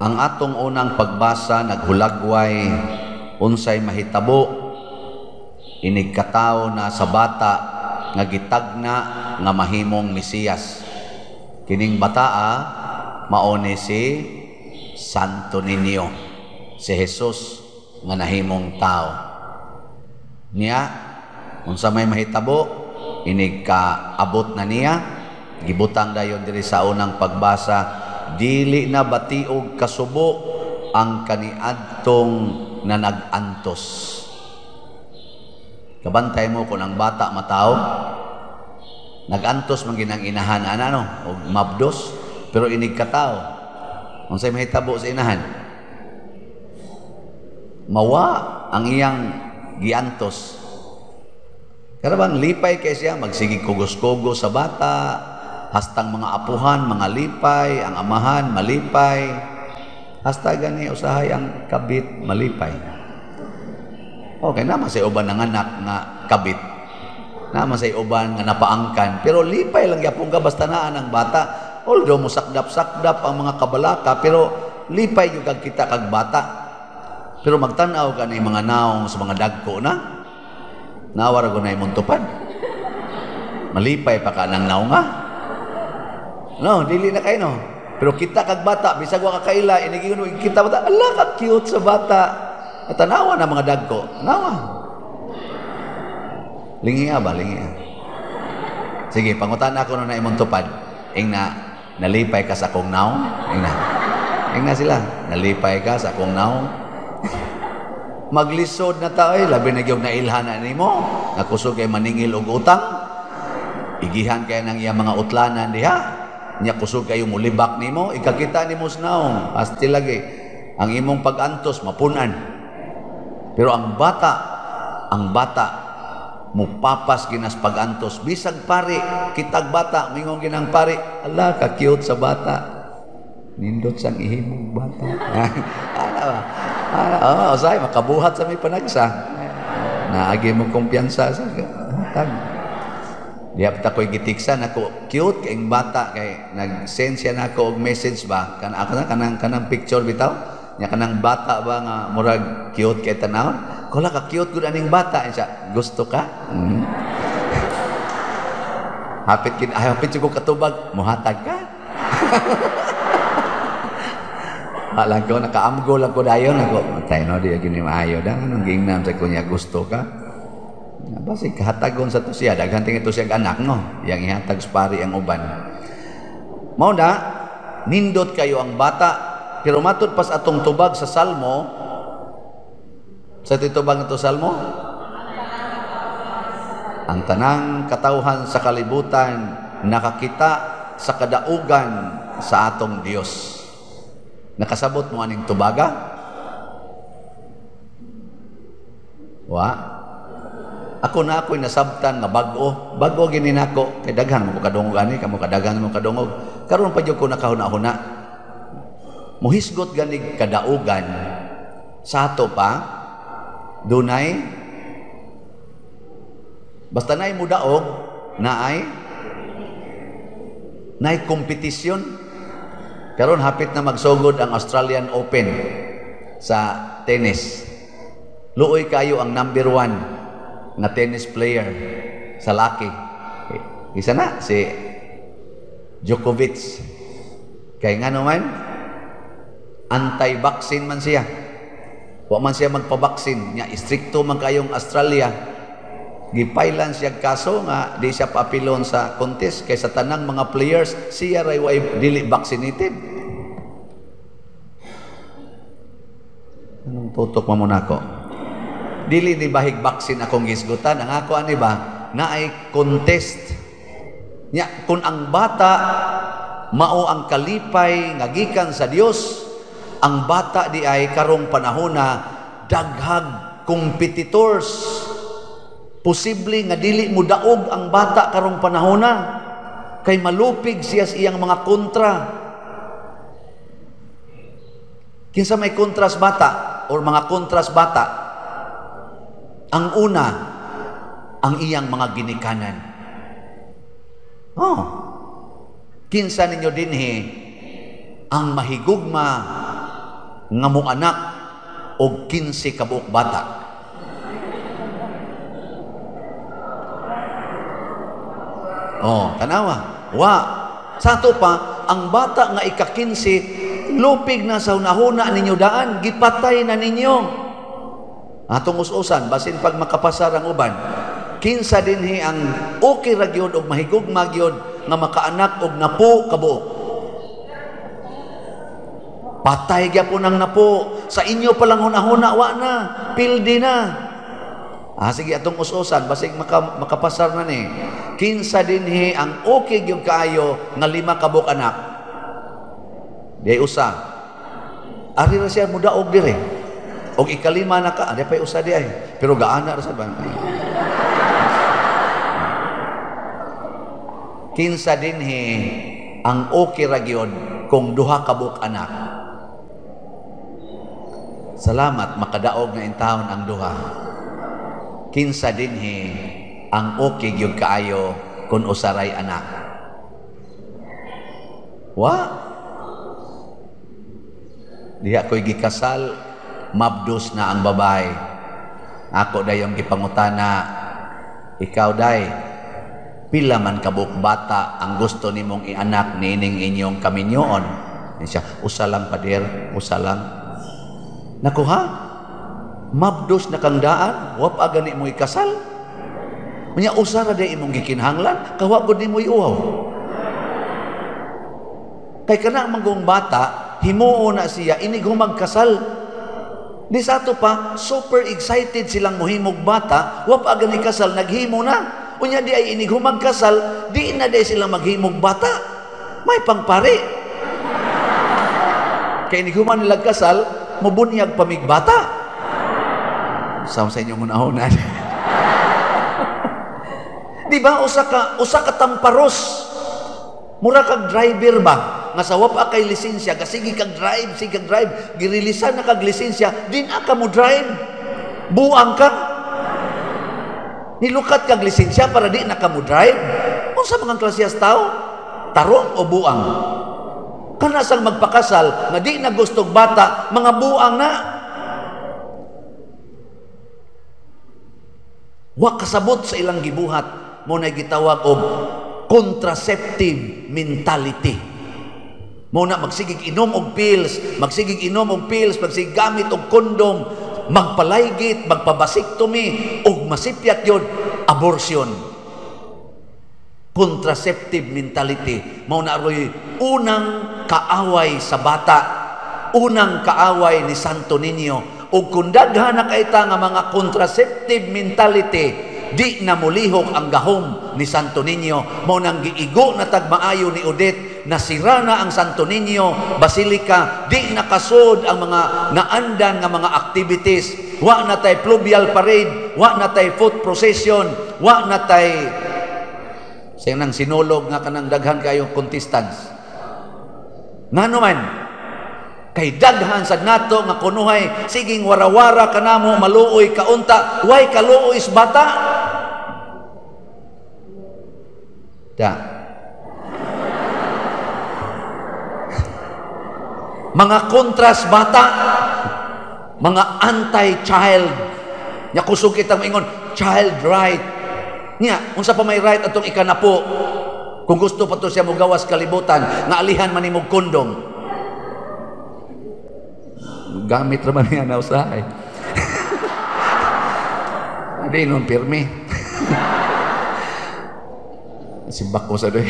Ang atong unang pagbasa naghulagway unsay mahitabo inig katawo na sa bata nga gitagna nga mahimong Mesiyas. Kining bataa mao ni si Santo Niño, si Jesus nga nahimong tao. Niya unsa may mahitabo inig kaabot na niya, gibutang dayon diri sa unang pagbasa, dili na batiog kasubo ang kaniadtong nanag-antos. Kabantay mo kung ang bata matao, nag-antos man ginang inahan ana no, og mabdos, pero inig katao, unsay mahitabo sa inahan? Mawa ang iyang giantos. Karabang lipay kay siya, magsigig kugos-kugos sa bata, hastang mga apuhan, mga lipay, ang amahan, malipay. Hasta gani usahay ang kabit, malipay. Okay, naman say uban ng anak nga kabit. Naman say uban nga napaangkan. Pero lipay lang gyapon ka basta naan ang bata. Although musakdap-sakdap ang mga kabalaka, pero lipay gyud kag kita kag bata. Pero magtan-aw ka ni mga naong sa mga dagko na, nawara ko na imong tupad. Malipay pa ka ng naong ha. No, dili na kayo no. Pero kita kag bata, bisag wa ka kaila, inigingon kita bata, ala ka cute sa bata. At tanawa na mga dagko. Tanawa. Lingia ba? Lingia. Sige, pangutan ako na imong tupad. Ingna, nalipay ka sa akong naong. Ingna. Ingna sila. Nalipay ka sa akong naong. Maglisod na ta, ay, labi na gyud nailhan na nimo. Nakusog kay maningil og utang. Igihan kay nang iyang mga utlanan diha. Nya kusog kayo mulibak nimo, ikakita nimo sa naong. Asti lagi ang imong pag-antos mapunan. Pero ang bata mupapas ginas pag-antos. Bisag pari, kitag bata, mingon ginang pari, ala ka cute sa bata. Nindot sang ihimong bata. Ana ba? Ana, oh, usay makabuhat sa may panagsa. Naagi mo kumpiyansa sa tag. Diya pa ko'y gitiksan ako, cute kayong bata kay nag-send siya na ako og message ba kan ako na kanang kanang picture bitaw nya kanang bata ba nga murag cute kay tan-awon kula ka cute gud aning bata siya gusto ka. Hapit kin ay hapit ko katubag muhatag ka. Alang ko nakaamgo lang ko dayon ako tay no di gini maayo da anong giingnan sa kunya gusto ka. Basig kahatagon sa to siya, daghan tingin to siya anak no, yang ihatag sa pari ang uban. Mao na nindot kayo ang bata, pero matud pas atong tubag sa Salmo, sa titubag ito Salmo, ang tanang katawhan sa kalibutan nakakita sa kadaugan sa atong Dios. Nakasabot mo aning tubaga? Wa? Ako na ako'y nasabtan nga bag-o. Bag-o gini nako. Kay daghan mo ko kadungog ani, kamo kadaghan mo kadungog. Karon pa jud ko nakahuna-huna. Muhisgot ganig kadaugan sa ato pa dunay basta nay mudaog naay nay kompetisyon. Karon hapit na magsugod ang Australian Open sa tennis. Luoy kayo ang number 1 nga tennis player sa laki. Isa na si Djokovic. Kay ngano man anti-vaccine man siya. Wa man siya magpabaksin nya, istrikto man kayong Australia. Gipailan siya kaso nga di siya paapilon sa contest kay sa tanang mga players siya ray way dili vaccinated. Anong tutok mo nako? Dili ni bahig vaccine akong gisgutan. Ang ako ani ba naay contest nya kung ang bata mao ang kalipay nga gikan sa Dios, ang bata di ay karong panahona daghag competitors. Posible nga dili mo daog ang bata karong panahona kay malupig siya sa iyang mga kontra. Kinsa may kontras bata or mga kontras bata? Ang una, ang iyang mga ginikanan. Oh. Kinsa ninyo dinhi ang mahigugma nga mo anak og 15 ka buok bata? Oh, tanawa. Wa. Sa ato pa, ang bata nga ika-15, lupig na sa hunahuna ninyo daan, gipatay na ninyo. Atong us-usan, basin pag makapasar ang uban, kinsa dinhi ang okay ra gyud og mahigugma gyud nga makaanak og napo kabuok? Patay gyapon ang napo. Sa inyo palang hunahuna, wa na, pildi na. Ah, sige, atong us-usan, basig makapasar na ni. Kinsa dinhi ang okay gyud kaayo nga 5 ka buok anak? Di usa. Ari ra siya mudaog dire. Og ikalima na ka, di pa usa di ay. Pero gaana ra sa ba. Kinsa dinhi ang okay ra gyud kung 2 ka buok anak? Salamat makadaog na intawon ang duha. Kinsa dinhi ang okay gyud kaayo kun usaray anak? Wa. Diha ko'y gikasal, mabdos na ang babae. Ako dayong gipangutana, ikaw day, pila man kabuok bata ang gusto nimong ianak niining inyong kaminyoon? Siya, usa lang pader, usa lang. Naku ha? Mabdos na kang daan, wa pa gani mo ikasal. Unya usa ra day imong gikinahanglan, kawa gud nimo iuhaw. Kay kana manggong bata, himuo na siya inig humagkasal. Di sa ato pa, super excited silang mohimog bata, wa pa gani kasal, naghimo na. Unya di ay inig humagkasal, di na day sila maghimog bata. May pangpari. Kay inig human nila kasal, mubunyag pamig bata. Sama sa inyong unahunan. Di ba usa ka tamparos? Mura kag driver ba? Nga sa wa pa kay lisensya, kasige kag drive, sige kag drive, girilisan na kag lisensya, di na ka mo drive. Buang ka. Nilukat kag lisensya para di na ka mo drive. Unsa mga klasiyas tao? Tarong o buang? Kana sang magpakasal nga di na gustog bata, mga buang na. Wa kasabot sa ilang gibuhat, mo na gitawag og contraceptive mentality. Mo na magsigig inom og pills, magsigig inom og pills, magsigig gamit og kondom, magpalaygit, magpabasiktomy, og masipyat yun, abortion. Contraceptive mentality. Mao na aroy unang kaaway sa bata, unang kaaway ni Santo Niño. Og kung daghan na kaita nga mga contraceptive mentality, di na mulihok ang gahom ni Santo Niño. Mao nang giigo na tagmaayo ni Odette, nasira na ang Santo Niño Basilica, di nakasod ang mga naandan nga mga activities. Wa na tay pluvial parade, wa na tay foot procession, wa na tay sa nang sinulog nga kanang daghan kayong contestants. Ngano man kay daghan sad nato nga kunuhay siging warawara kanamo maluoy kaunta, way kaluoy sa bata. Da. Mga kontras bata, mga anti-child. Nya kusog kitang maingon, child right. Nya, unsa pa may right atong ikanapo? Kung gusto pa to siya mogawas kalibutan, nga alihan man nimog kondom. Gamit ra man niya na usahay. Di nun pirmi. Simbak ko sa doy.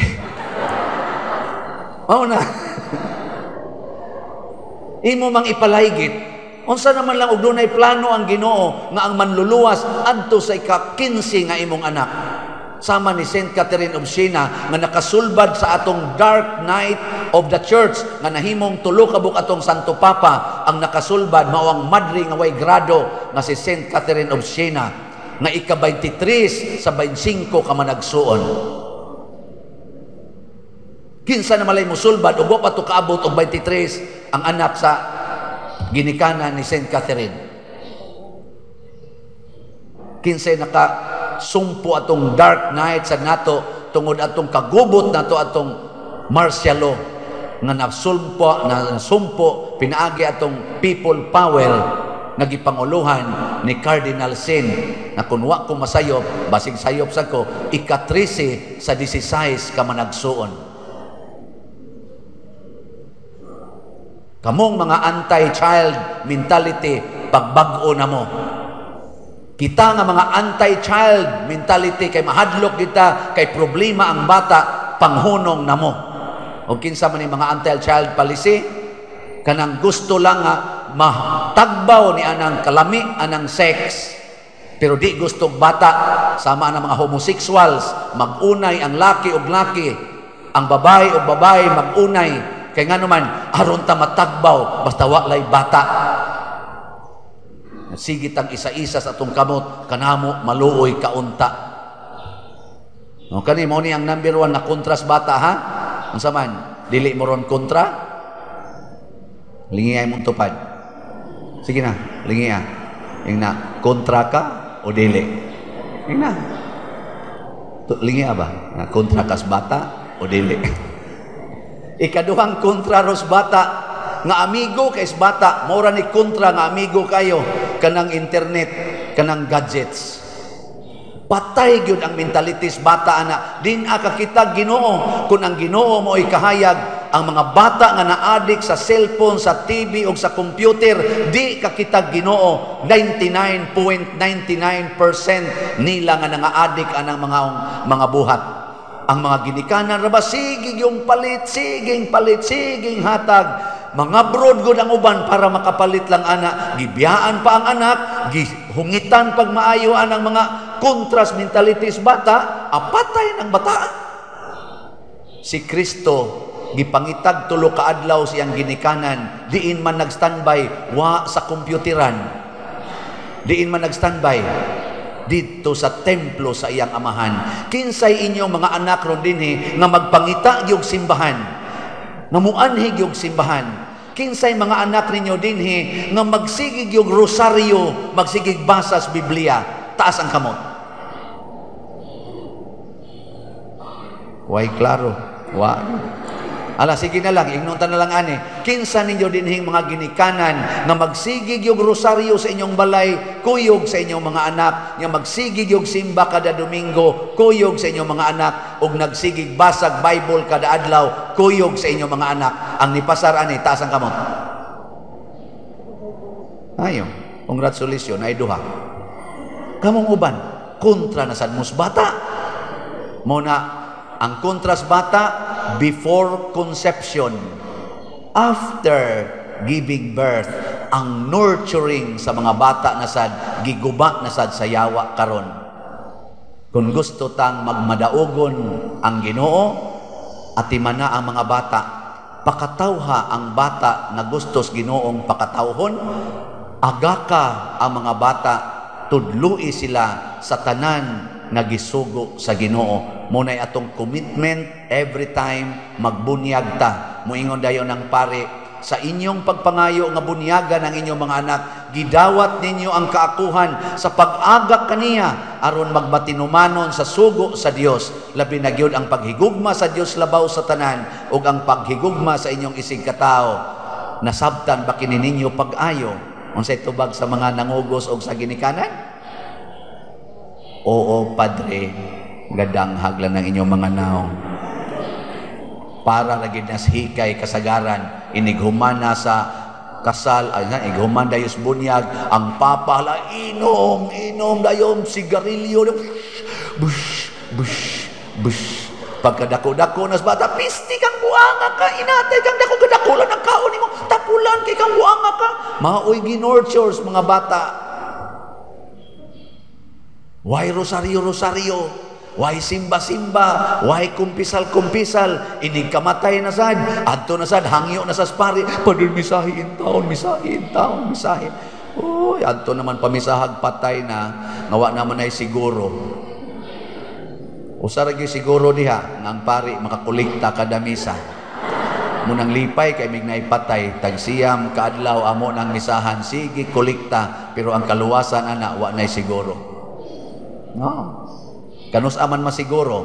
Mao na. Imo mang ipalaygit. Unsa naman lang og dunay plano ang Ginoo nga ang manluluwas adto sa ika-15 nga imong anak. Sama ni Saint Catherine of Siena nga nakasulbad sa atong dark night of the church nga nahimong tulo ka buok atong Santo Papa ang nakasulbad mao ang madre nga way grado nga si Saint Catherine of Siena nga ika-23 sa 25 ka managsuon. Kinsa na malay musulbad ug wa pa to kaabot og 23 ang anak sa ginikanan ni Saint Catherine. Kinsay nakasumpo atong dark night sa nato tungod atong kagubot nato atong martial law. nga nasumpo, nasumpo pinaagi atong people power nga gipanguluhan ni Cardinal Sin, na kung wa ko masayop, basig sayop sa ko, ika-13 sa 16 ka managsuon. Kamong mga anti-child mentality, pagbag-o na mo. Kita nga mga anti-child mentality kay mahadlok kita kay problema ang bata, panghunong na mo. O kinsa man ni mga anti-child policy, kanang gusto lang nga matagbaw ni anang kalami anang sex, pero di gusto bata. Sama ang mga homosexuals, magunay ang laki og laki, ang babae og babae magunay, kay ngano man aron ta matagbaw basta wa lay bata. Sige tag isa-isa sa atong kamot kanamo maluoy kaunta. No, kani mo ni ang number 1 na kontras bata, ha? Unsa man dili mo ron kontra? Lingi ay mong tupad. Sige na, lingi ah. Ing na kontra ka o dili? Ing na. Lingi ba? Na kontra kas bata o dili? Ikaduhang kontra ros bata nga amigo kay bata, mora ni kontra nga amigo kayo kanang internet, kanang gadgets. Patay gyud ang mentalities bata ana. Din akakita Ginoo kung ang Ginoo mo ay kahayag ang mga bata nga naadik sa cellphone, sa TV o sa computer, di kakita Ginoo. 99.99% nila nga nangaadik anang mga buhat. Ang mga ginikanan ra ba sige yung palit, siging palit, siging hatag. Mga broad gud ang uban para makapalit lang ana. Gibiyaan pa ang anak, gihungitan pag maayo anang mga contrast mentalities bata, apatay ng bata. Si Kristo gipangitag tulo ka adlaw siyang ginikanan, diin man nagstandby wa sa kompyuteran. Diin man nagstandby didto sa templo sa iyang amahan. Kinsay inyong mga anak ron dinhi nga magpangita gyud simbahan, nga muanhi gyud simbahan? Kinsay mga anak ninyo dinhi nga magsigig yung rosaryo, magsigig basas Biblia? Taas ang kamot. Way klaro. Wa. Ala, sige na lang, ignunta na lang ani. Kinsa ninyo dinhing mga ginikanan nga magsigig yung rosaryo sa inyong balay, kuyog sa inyong mga anak, nga magsigig yung simba kada Domingo, kuyog sa inyong mga anak, ug nagsigig basag Bible kada adlaw, kuyog sa inyong mga anak. Ang nipasar ani, taas ang kamot. Ayo, congratulations, ay duha. Kamong uban, kontra na sad mos bata. Muna, ang kontras bata, before conception, after giving birth, ang nurturing sa mga bata na sad, giguba na sad sa yawa karon. Kung gusto tang magmadaogon ang Ginoo, atimana ang mga bata. Pakatawha ang bata nga gustos Ginoong pakatawhon, agaka ang mga bata, tudlui sila sa tanan nga gisugo sa Ginoo. Muna'y atong commitment every time magbunyag ta. Muingon dayon ang pare, sa inyong pagpangayo nga bunyagan ang inyong mga anak, gidawat ninyo ang kaakuhan sa pag-agak kaniya aron magmatinumanon sa sugo sa Dios. Labi na gyud ang paghigugma sa Dios labaw sa tanan ug ang paghigugma sa inyong isig katawo. Nasabtan ba kini ninyo pag-ayo? Unsay tubag sa mga nangugos og sa ginikanan? Oo, Padre, gadanghag lang ng inyong mga naong. Para lagi nas hikay kasagaran, inighumana sa kasal, ay, ighuman dayos bunyag, ang papa la inom, inom dayon sigarilyo, bush, bush, bush. Pagkadako-dako nas bata, pisti kang buanga ka, inatay kang dako kadakulan ang kaon nimo, tapulan kay kang buanga ka. Maoy ginurtures mga bata. Why rosaryo rosaryo? Why simba-simba? Why kumpisal-kumpisal? Inig kamatay na sad, adto na sad, hangyo na sa pari, padul misahi in taon, misahi in taon, misahi. Uy, adto naman pamisahag patay na, ngawa naman ay siguro. Usa ra gyud siguro diha nga ang pari makakolekta kada misa. Munang lipay kay mignay patay, tagsiyam kaadlaw amo nang misahan, sige kolekta, pero ang kaluwasan ana wa nay siguro. No. Kanus aman masiguro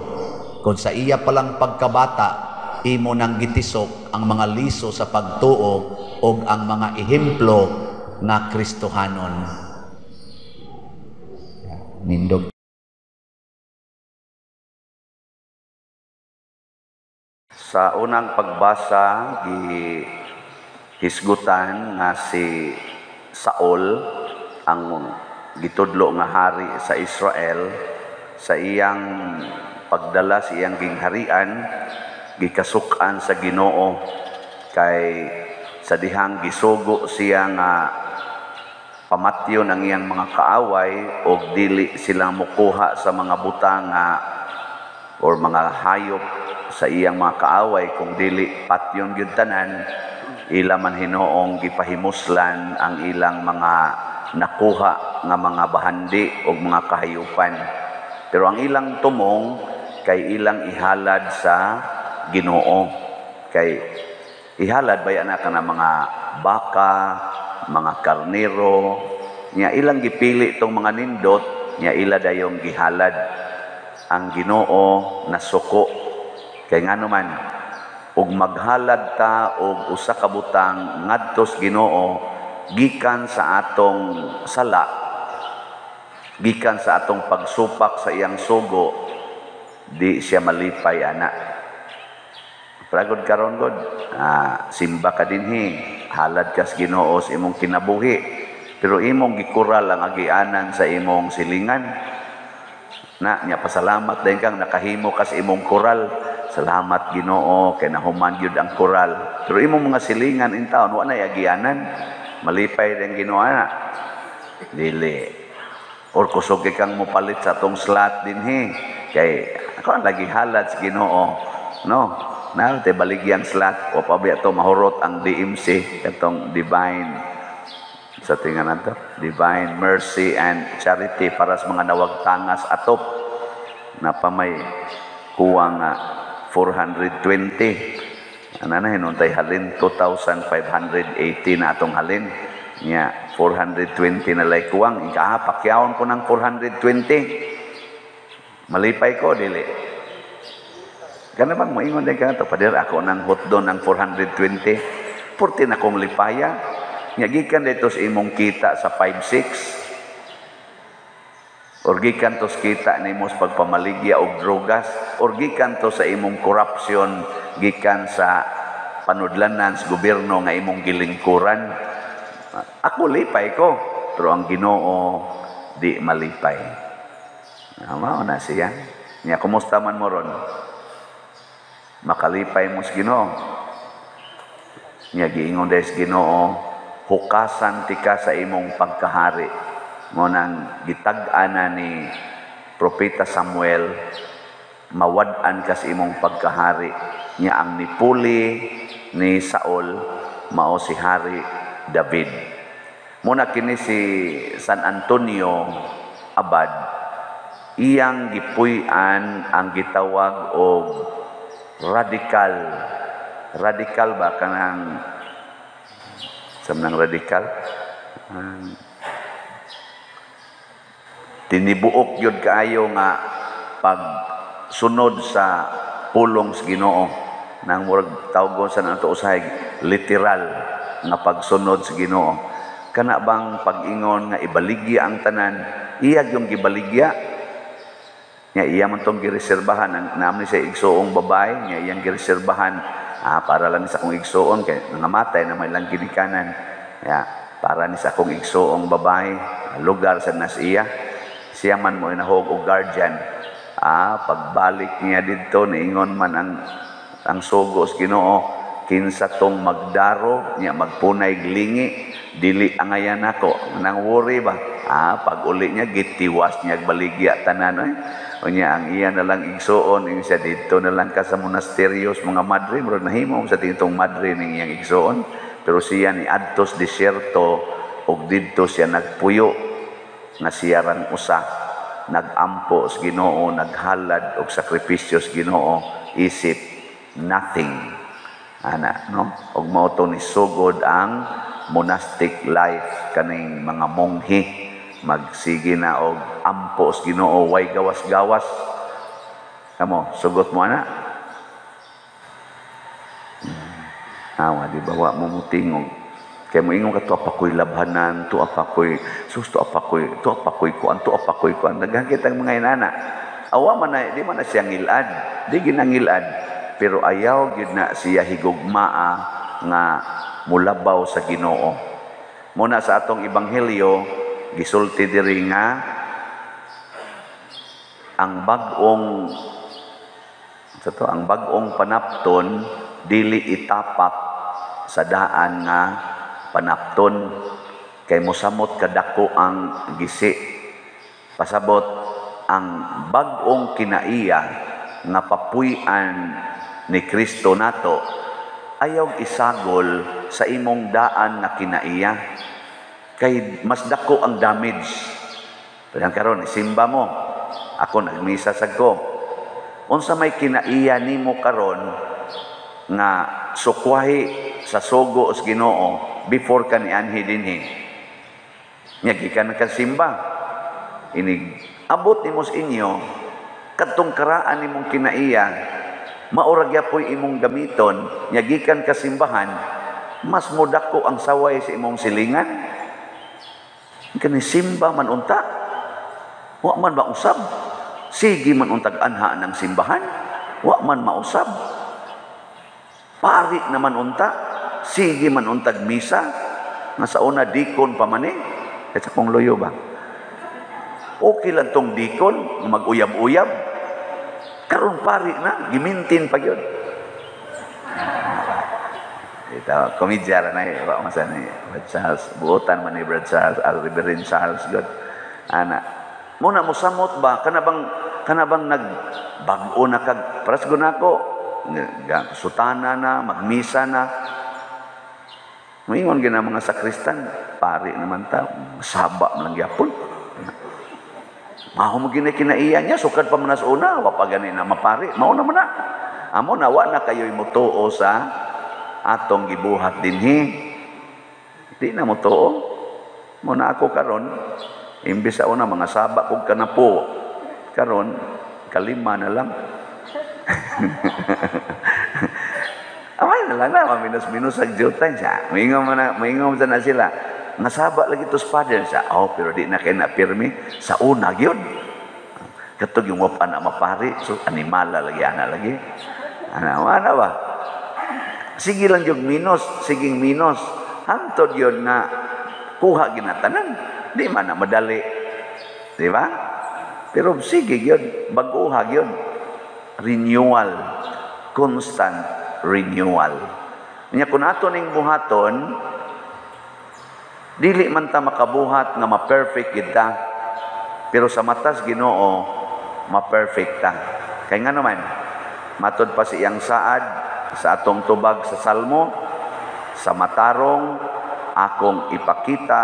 kung sa iya palang pagkabata imo nang gitisok ang mga liso sa pagtuo og ang mga ehemplo nga Kristohanon. Nindog. Sa unang pagbasa, gihisgutan nga si Saul ang gitudlo nga hari sa Israel. Sa iyang pagdala sa iyang gingharian, gikasuk-an sa Ginoo kay sa dihang gisugo siya nga pamatyon ang iyang mga kaaway og dili sila mukuha sa mga butang nga or mga hayop sa iyang mga kaaway, kung dili patyon gyud tanan. Ila man hinoong gipahimuslan ang ilang mga nakuha nga mga bahandi og mga kahayupan. Pero ang ilang tumong kay ilang ihalad sa Ginoo. Kay ihalad baya na kana mga baka, mga karnero, nya ilang gipili tong mga nindot, nya ila dayong gihalad. Ang Ginoo nasuko. Kay ngano man og maghalad ta og usa ka butang ngadto sa Ginoo gikan sa atong sala, gikan sa atong pagsupak sa iyang sugo, di siya malipay ana. Pragod karon god, simba ka dinhi, halad ka sa Ginoo sa imong kinabuhi, pero imong gikural ang agianan sa imong silingan. Na nya pasalamat din kang nakahimo ka sa imong kural. Salamat Ginoo kay nahuman gyud ang kural. Pero imong mga silingan in taon wa nay agianan. Malipay din Ginoo ana. Dili. Or kusog kang mopalit sa atong slot dinhi kay ako ang lagi halad sa Ginoo, no? Na te baligyan slot o pabiya to mahurot ang DMC katong divine sa tingan nato, Divine Mercy and Charity para sa mga nawagtangas atop na pamay kuwang 420. Ana na hinuntay halin 2,580 na atong halin nya 420 na lay kuwang. Ika pakyawon ko ng 420, malipay ko dili. Kana bang moingon din ka to, pader ako nang hotdon ng 420, 14 akong lipaya. Nya gikan dito sa imong kita sa 5-6, or gikan to sa kita nimo sa pagpamaligya og drogas, or gikan to sa imong corruption, gikan sa panudlanan sa gobyerno nga imong gilingkuran. Ako lipay ko, pero ang Ginoo di malipay. Mao na siya. Nya kumusta man mo ron? Makalipay mo sa Ginoo. Nya giingon dahil sa Ginoo, hukasan tika sa imong pagkahari. Mo nang gitag-an na ni Propeta Samuel, mawad-an ka sa imong pagkahari. Nya ang nipuli ni Saul mao si Hari David. Muna kini si San Antonio Abad, iyang gipuy-an ang gitawag og radikal. Radikal ba kanang sa nang radikal? Tinibuok yun kaayo nga pagsunod sa pulong sa Ginoo. Nang murag tawgon sa nato usahay literal nga pagsunod sa Ginoo. Kana bang pag-ingon nga ibaligya ang tanan, iya yung gibaligya. Nga iya man tong gireserbahan ang naam ni sa igsuong babae, nga iyang gireserbahan para lang sa akong igsuon kay nangamatay na may lang ginikanan. Ya, para ni sa akong igsuong babae, lugar sa nas iya. Siya man mo inahog og guardian. Pagbalik niya didto niingon man ang sugo sa Ginoo, kinsa tong magdaro niya magpunay glingi, dili angayan nako. Nang worry ba? Pag uli niya gitiwas niya baligya tanan oy. Unya ang iya na lang igsuon ing siya didto na lang ka sa monasteryos mga madre, murag nahimo sa tintong madre ning iyang igsuon. Pero siya ni adtos disyerto ug didto siya nagpuyo nga siya rang usa nagampo sa Ginoo, naghalad og sakripisyo sa Ginoo isip nothing ana, no? Og mao to ni sugod ang monastic life kaning mga monghe, magsige na og ampo sa Ginoo, way gawas-gawas. Kamo sugot mo ana? Awa, di ba? Wa mo mutingog. Kaya mo ingon ka, tuwa pa ko'y labhanan, tuwa pa ko'y, sus, tuwa pa ko'y, tuwa pa ko'y kuan, tuwa pa ko'y kuan. Daghan kitang mga inana. Awa man na, di man na siya ngilad. Di ginangilad. Pero ayaw gyud na siya higugmaa nga mulabaw sa Ginoo. Muna sa atong ebanghelyo, gisulti diri nga ang bag-ong sa to, ang bag-ong panapton dili itapak sa daan nga panapton kay mosamot kadako ang gisi. Pasabot ang bag-ong kinaiya nga papuy-an ni Kristo nato, ayaw isagol sa imong daan nga kinaiya kay mas dako ang damage. Pero karon isimba mo, ako nagmisa sad ko, unsa may kinaiya nimo karon nga sukwahi sa sugo sa Ginoo before ka nianhi dinhi? Nya gikan ka simba, inig abot nimo sa inyo, kadtong karaan nimong kinaiya maura gyapoy imong gamiton. Nya gikan ka simbahan, mas modako ang saway sa imong silingan. Kani simba man unta, wa man mausab, sige man untag anha ng simbahan, wa man mausab, pari naman unta, sige man untag misa, nga sa una dikon pa man eh. Sa kong loyo ba, okay lang tong dikon mag-uyab-uyab, karon pari na, gimintin pa yun. Ito, komedya na eh. Wa man ni Brad Charles. Buotan man ni Brad Charles, al Reverend Charles, God. Ana. Muna mosamot ba, kana bang nagbag-o na kag, paras ko, sutana na, magmisa na. Moingon gina mga sakristan, pari naman ta, saba man lang gyapon. Mao mo gina kinaiya niya, sukad pa man sa una, wa pa gani na mapari. Mao na man na. Amo na wa na kayo'y mutuo sa atong gibuhat dinhi. Di na mutuo. Mo na ako karon, imbis sa una mga saba kog kanapo, karon kalima na lang. Amay na lang na, minus-minus ang jutay siya. Maingon man na, maingon sa na sila. Nasaba lagi to father siya. Oh, pero di na kayo na pirmi. Sa una, yun. Katog yung wapan na mapari. So, animala lagi, ana lagi. Ana, ana ba? Sige lang yung minus, siging minus. Hantod yun nga, kuha ginatanan. Di man na madali. Di ba? Pero sige yun, baguha yun. Renewal. Constant renewal. Nya kung ato ning buhaton, dili man ta makabuhat nga ma-perfect kita. Pero sa matas Ginoo, ma-perfect ta. Kay nga naman, matod pa sa iyang saad sa atong tubag sa Salmo, sa matarong akong ipakita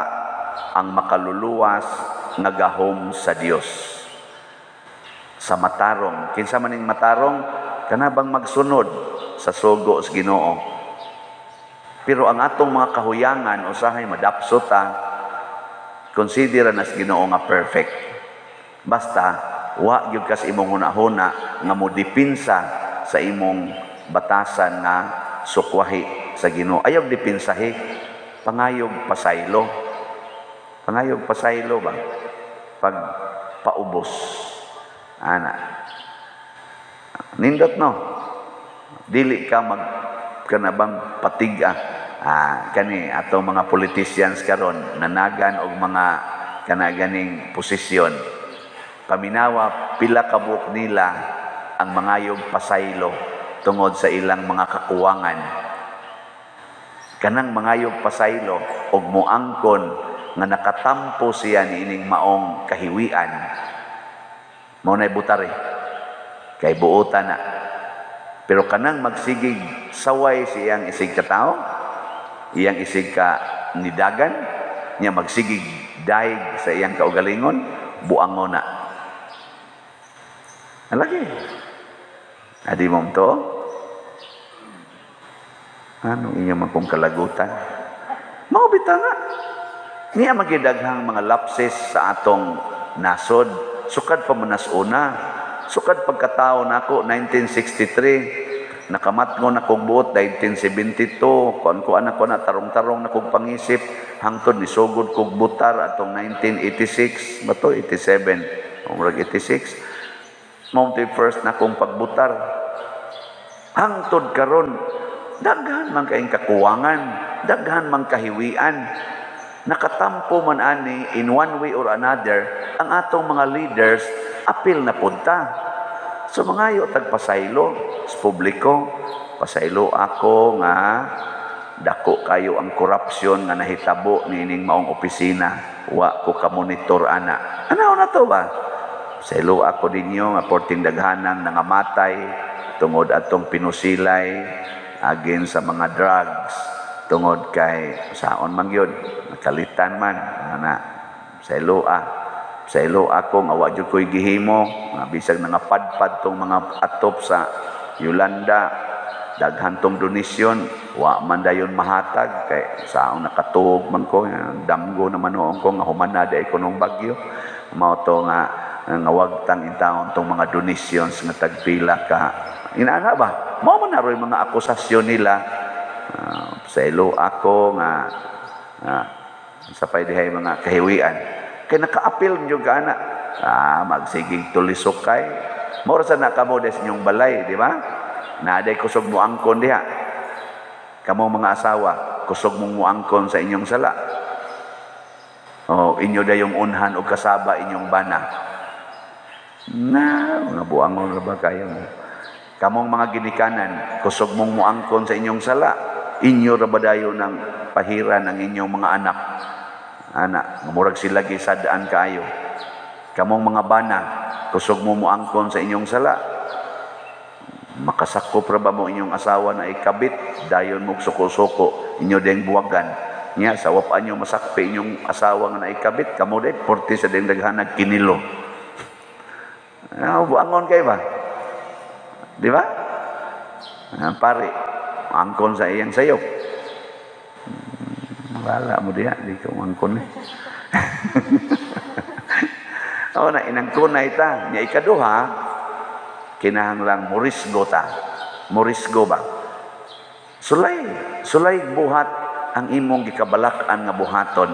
ang makaluluwas nga gahom sa Dios. Sa matarong, kinsa man ning matarong, kana bang magsunod sa sugo sa Ginoo. Pero ang atong mga kahuyangan usahay madapso ta, consider na sa Ginoo nga perfect. Basta wa gyud kas imong hunahuna nga modipinsa sa imong batasan nga sukwahi sa Ginoo. Ayaw dipinsahi, pangayog pasaylo. Pangayog pasaylo ba? Pag paubos. Ana. Nindot no. Dili ka mag kanabang patiga. Kani atong mga politicians karon nanagan og mga kanaganing posisyon. Paminawa pila ka buok nila ang mangayog pasaylo tungod sa ilang mga kakuwangan. Kanang mangayog pasaylo og moangkon nga nakatampo siya niining maong kahiwian. Mao nay butari. Kay buotan na. Pero kanang magsigig saway siyang isig katao, iyang isig ka nidagan, niya magsigig daig sa iyang kaugalingon, buangon na. Alagi. Adi mo to? Anong inyong man kong kalagutan? Mao bitaw nga. Niya magidaghang mga lapses sa atong nasod. Sukad pa man una. Sukad pagkatao nako 1963, Nakamatngon na kog buot 1972, kuan ko anak ko na tarong-tarong na kog pangisip hangtod nisugod kog butar atong 1986 ba to, 87 o murag 86, mao first na kong pagbutar. Hangtod karon, daghan man kaayong kakuwangan, daghan man kahiwian. Nakatampo man ani in one way or another ang atong mga leaders, apil na punta. So mangayo tag pasaylo sa publiko. Pasaylo ako nga dako kayo ang korupsyon nga nahitabo niining maong opisina. Wa ko ka-monitor ana. Ano na to ba? Pasaylo ako ninyo nga porting daghanang nangamatay tungod atong pinusilay agin sa mga drugs, tungod kay saon man gyud nakalitan man ana. Pasaylo ako nga wa jud ko'y gihimo nga bisag nangapadpad tong mga atop sa Yolanda, daghan tong donasyon, wa man dayon mahatag kay saon nakatuog man ko, damgo naman noon ko nga humana day ko nung bagyo. Mao to nga nga wag tang intawon tong mga donations nga tagpila ka inaana ba. Mao man naroy mga akusasyon nila. Pasaylo ako nga sa pay dihay mga kahiwian kay nakaapil gyud ka ana, magsigig tulisokay. Mao ra sa nakamo des inyong balay, di ba? Naaday kusog mo angkon diha. Kamong mga asawa, kusog mong muangkon sa inyong sala. O inyo dayong unhan og kasaba inyong bana. Na, mga buangon ra ba kayo? Kamong mga ginikanan, kusog mong muangkon sa inyong sala. Inyo ra ba dayon ang pahiran ang inyong mga anak? Ana, murag sila gisadaan kaayo. Kamong mga bana, kusog mo muangkon sa inyong sala. Makasakop ra ba mo inyong asawa na ikabit, dayon mo suko-suko, inyo ding buwagan. Nya, sa wapan nyo masakpi inyong asawa nga naikabit, kamo day, porti sa ding daghanag kinilo. Buangon kayo ba? Di ba? Pare, angkon sa iyang sayop. Wala mo diha, di ko angkon eh. O na, inangkonay ta. Nya ikaduha, kinahanglang morisgo ta. Morisgo ba? Sulay, sulay buhat ang imong gikabalak-an nga buhaton.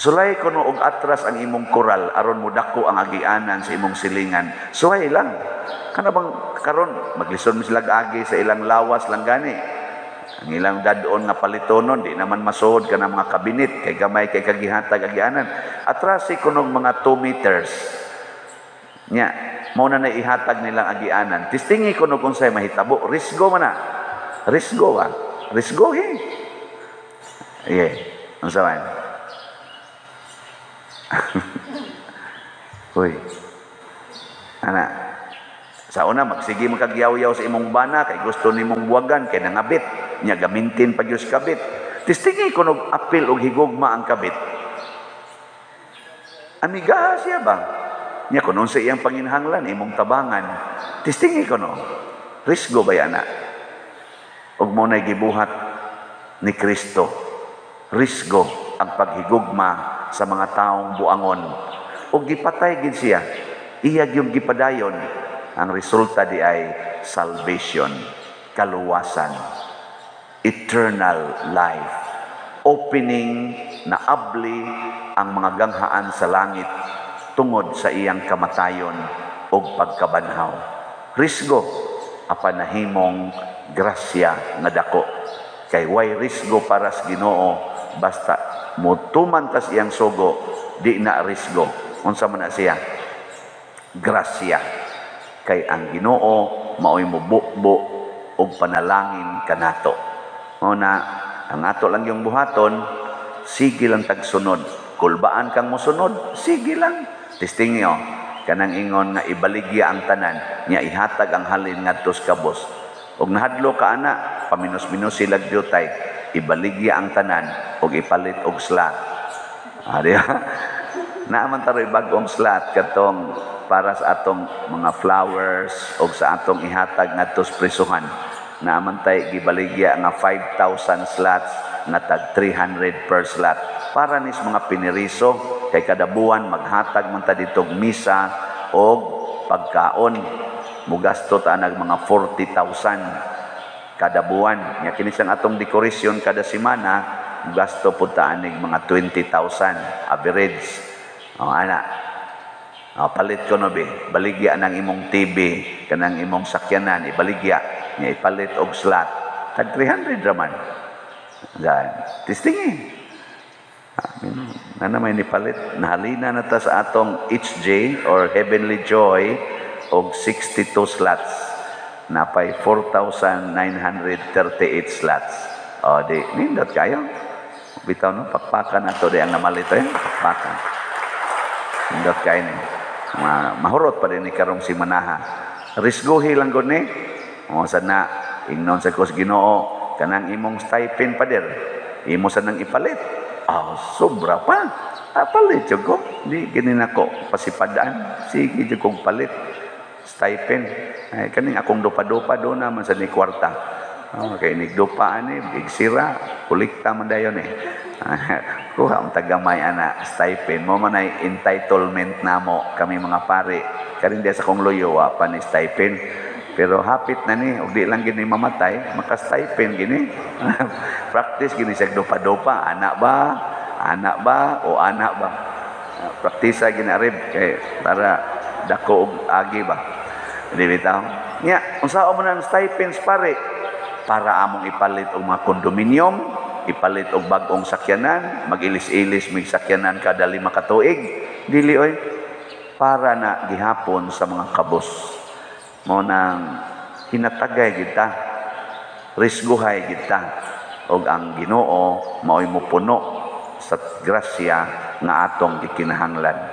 Sulay kuno og atras ang imong koral aron modako ang agianan sa imong silingan. Sulay lang. Kana bang karon maglisod mi sila agi sa ilang lawas lang gani. Ang ilang dadon nga palitonon di naman masuod kana mga kabinet kay gamay kay kagihatag agianan. Atrasi kuno mga 2 meters. Nya, mao na naihatag nilang agianan. Tistingi kuno kung say mahitabo, risgo man na. Risgo ba? Risgo he. Yeah. Unsa man? Uy. Ana. Sa una magsige man kagyaw-yaw sa imong bana kay gusto nimong buwagan kay nangabit. Nya gamintin pa gyud kabit. Tistingi kuno apil og higugma ang kabit. Amiga siya ba? Nya kuno sa iyang panginhanglan imong tabangan. Tistingi kuno. Risgo ba yana? Ug mo nay gibuhat ni Kristo. Risgo ang paghigugma sa mga taong buangon. Ug gipatay gid siya. Iya gyud gipadayon. Ang resulta di ay salvation, kaluwasan, eternal life. Opening na abli ang mga ganghaan sa langit tungod sa iyang kamatayon ug pagkabanhaw. Risgo apan nahimong grasya nga dako. Kay way risgo para sa Ginoo basta motuman tas iyang sugo, di na risgo. Unsa man na siya? Grasya. Kay ang Ginoo maoy mobukbo og panalangin kanato. Mao na ang ato lang yung buhaton, sige lang tagsunod. Kulbaan kang mosunod, sige lang. Testing niyo, kanang ingon nga ibaligya ang tanan, nya ihatag ang halin ngadto sa kabos. Og nahadlo ka ana, paminos-minos sila gyutay, ibaligya ang tanan og ipalit og slot. Ah, di ba? Naaman taroy bag-ong slot katong para sa atong mga flowers og sa atong ihatag ngadto sa prisuhan. Naaman tay gibaligya nga 5,000 slots nga tag 300 per slot. Para nis mga piniriso kay kada buwan maghatag man ta ditog misa og pagkaon. Mugasto ta nag mga 40,000 kada buwan. Nya kini siyang atong decoration kada semana, mugasto pud ta anig mga 20,000 average. O ana. O, palit ko no be, baligya ng imong TV, kanang imong sakyanan, ibaligya, nya ipalit og slot. Tag 300 raman. Gan, testing. Na naman nipalit, nahalina na ta sa atong HJ or Heavenly Joy og 62 slots. Napay 4,938 slots. O di, nindot kayo. Bitaw no, pakpakan na to di ang namalit eh. Pakpakan. Nindot kayo ni. Mahurot pa din ni karong si Manaha. Risguhi lang gud ni. O sa na, ingnon sa kos Ginoo, kanang imong stipend, pader. Imo sa nang ipalit. Ah, sobra pa. Ah, palit jud ko. Di gini nako pasipadaan. Sige jud kong palit. Stipend. Ay, kaning akong dupa-dupa do naman sa ni kwarta. Oh, kay nigdupa ani, igsira, kolekta man dayon eh. Kuha ang tagamay ana stipend mo man ay entitlement namo kami mga pare. Karin sa kong luyo wa pa ni stipend. Pero hapit na ni, og di lang gini mamatay, maka-stipend gini. Practice gini siya dupa-dupa, anak ba? Anak ba o anak ba? Praktisa gini arib kay para dako og agi ba. Di bitaw? Nya, unsa mo nang stipends, pare? Para among ipalit og mga kondominium, ipalit og bag-ong sakyanan, mag-ilis-ilis mig sakyanan kada 5 ka tuig. Dili oy, para na gihapon sa mga kabos. Mo nang hinatagay kita, risguhay kita, og ang Ginoo mao'y mopuno sa grasya nga atong gikinahanglan.